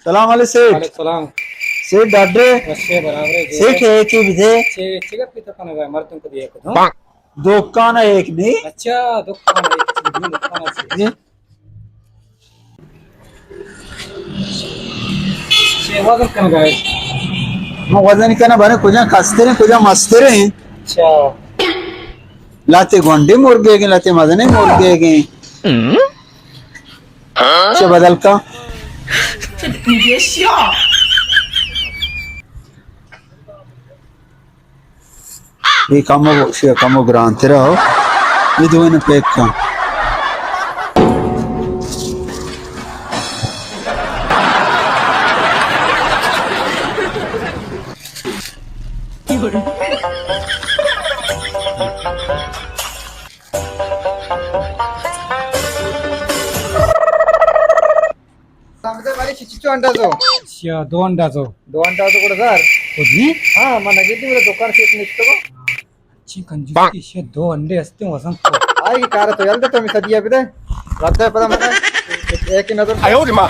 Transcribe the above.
سلام علیکم سیٹھ۔ وعلیکم سلام۔ سیٹھ ڈاڈے۔ وشے برابر ہے جی۔ سیٹھ ایک ہی بدے۔ چے، چے گپ تو کنگا مردم کو دیے کو دو۔ دکان ایک نہیں۔ اچھا، دکان ایک چیز نہیں، دکان ایک چیز۔ جی۔ چے وزن کنگا ہے؟ ما وزن کنا بنے کجا کستریں، کجا مستریں۔ اچھا۔ لاتے گونڈے مرگے گے، لاتے مزنے مرگے گے۔ چہ بدل کن۔ اے کمو، شے کمو گرانتر ہو۔ اے دوئیں پیک کن۔ سمجھے بارے چی چی چو انڈازو؟ شیا دو انڈازو۔ دو انڈازو گڑا زار۔ او جی؟ ہاں، من نگیدی میرے دکان سے نشتو کو۔ چی کنجوس کی شیا دو انڈے ہستے وزن کو۔ آئی کار تو یل دے تو می سدیا بدے۔ رد پدا منا ایک ہی نظر۔ آیو ری ماں۔